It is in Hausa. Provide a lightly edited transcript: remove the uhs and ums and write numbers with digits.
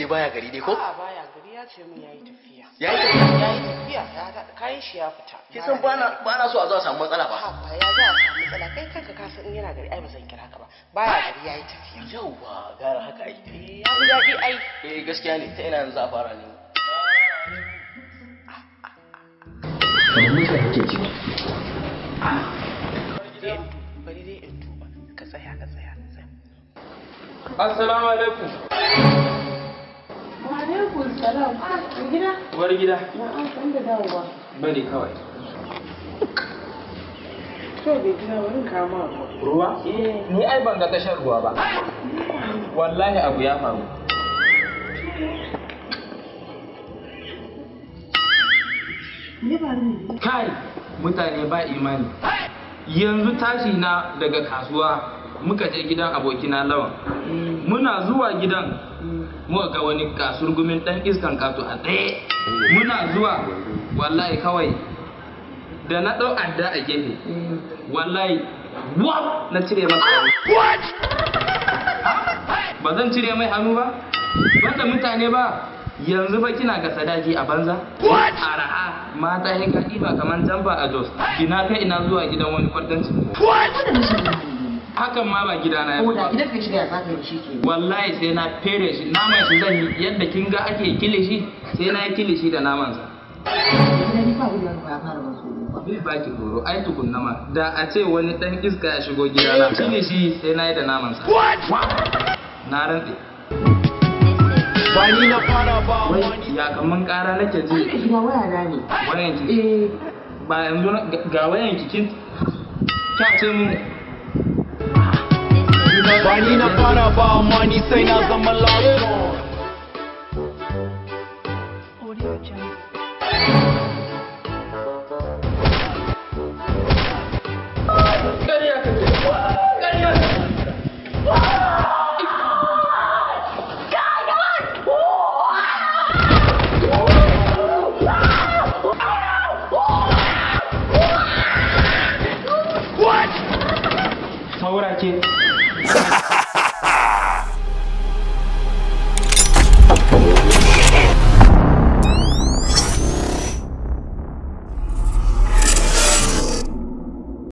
dai baya gari dai ko? A'a, baya gari, ya ce min yayi tafiya. Yayi tafiya? Yayi tafiya, ya haɗa kayan shi ya fita. Kin san bana so a zo a samu matsala ba. Haba, ya za a samu matsala? Kai kanka ka san in yana gari ai ba zan kira ka ba. Baya gari, yayi tafiya. Yauwa, gara haka ai. Eh, ya fi daɗi ai. Eh, gaskiya ne. Ta ina yanzu za a fara ne? Kamar musa yake ji. Bari dai in duba. Ka tsaya, ka tsaya, ka tsaya. Assalamu alaikum. Wa alaikum salam. Ah, gida. Uwar gida. Na'am, san da dawowa. Bari kawai. To bai gida, wurin kama ruwa. Ruwa? Ni ai ban ga tashar ruwa ba. Wallahi abu ya faru. Me faru ne? Kai, mutane ba imani. Yanzu tashi na daga kasuwa muka je gidan abokina Lawan. Muna zuwa gidan muka ga wani kasurgumin dan iskan kato a tsaye. Muna zuwa, wallahi kawai da na ɗau adda a gefe. Wallahi wap na cire masa hannu. Ba zan cire mai hannu ba? Banda mutane ba, yanzu fa kina ga sadaki a banza? Araha mata ya ka ɗiba kamar jamba a Jos. Ina kai ina zuwa gidan wani kwartanci. Hakan ma ba gidana ya Ko fi da ba. gidan ka shiga, ya zaka yi shi ke. Wallahi sai na fere shi, naman shi zan yi yadda kin ga ake kilishi, sai na yi kilishi da namansa. Gida, ni fa abin nan ya fara ban tsoro ba. Bai baki horo ai tukunna ma da a ce wani dan iska ya shigo gidana, kilishi sai na yi da namansa. Na rantse. Ba ni na fara ba. Wai ya kaman ƙara nake ji? Ai gida, waya na ne. Wayan ki? Eh. Ba yanzu ga wayan ki, kin kya ce mun. Ba ni na fara ba, amma ni sai na zama last born. Audio Jungle. Ƙarya kake, ƙarya kake. Saura ke.